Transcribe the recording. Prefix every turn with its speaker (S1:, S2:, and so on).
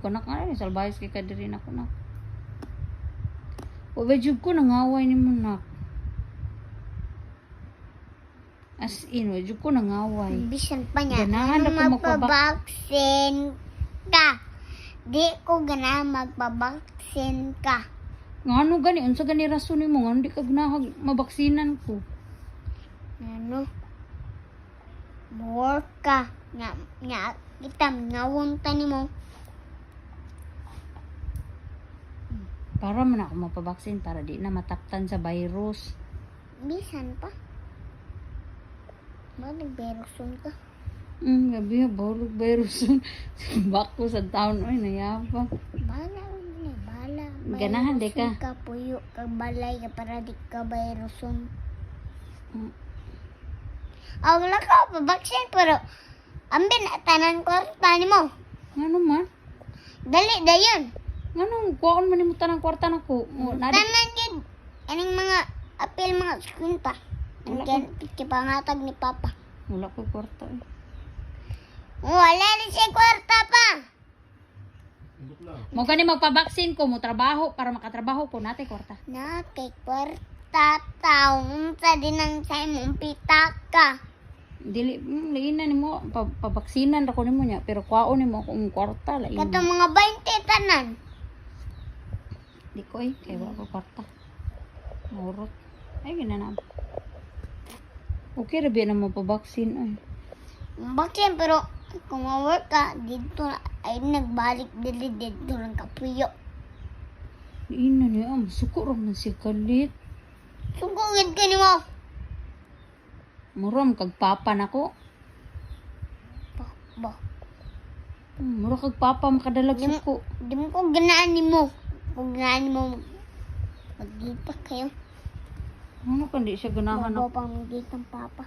S1: Kanak nga ni salbayos kay ka diri nako na. Wa ba jud ko nangaway nimo, nak. As in, wa jud ko nangaway.
S2: Bisan pa niya.
S1: Ganahan
S2: Ano
S1: ako
S2: magpabaksin ka. Di ko ganahan magpabaksin ka.
S1: Ngano gani, unsa gani rason nimo ngano di ka ganahag mabaksinan ko?
S2: Ano? Work ka. Nga, nga, kita, ngawon ta nimo.
S1: Para man ako mapabaksin para di na mataktan sa virus.
S2: Bisan pa. Ba, nagberoson ka?
S1: Gabi bawlog virus. Bako sa taon oy nayapa.
S2: Bala, ni bala.
S1: Ganahan di ka.
S2: Viruson ka, puyo ka, balay ka para di ka viruson. Ah, wala ka pabaksin pero ambin tanan kwarta nimo.
S1: Ngano man?
S2: Dali dayon.
S1: Nganong kuwaon man nimo tanang kwarta nako? Oh, na
S2: Tanan gid aning mga apil mga 50.
S1: Wala
S2: Ang ken kipangatag ni Papa.
S1: Wala ko kwarta eh.
S2: Wala ni siya kwarta pa.
S1: Mo gani magpabaksin ko mo trabaho para makatrabaho ko natay kwarta.
S2: Na kay kwarta taong sa din ang sa imong pitaka.
S1: Dili lain na nimo pabaksinan ra ko nimo nya pero kuwaon nimo akong kwarta lain.
S2: Katong mga 20 tanan.
S1: Di ko eh kay wala ko kwarta. Murot. Ay gina na. Okay ra biya na mo pabaksin ay.
S2: Baksin pero kung ma-work ka dito na- ay nagbalik dili dito lang kapuyo.
S1: Lain na niya, masuko ra man siya kalit.
S2: Sugo gid ka nimo.
S1: Mura man kag papa nako.
S2: Ba, ba.
S1: Mura kag papa makadalag suko.
S2: Di mo ko ganaan nimo. Kung ganaan nimo maggipa kayo.
S1: Ano kan di siya ganahan
S2: Mabaw
S1: ako.
S2: pang gitang papa.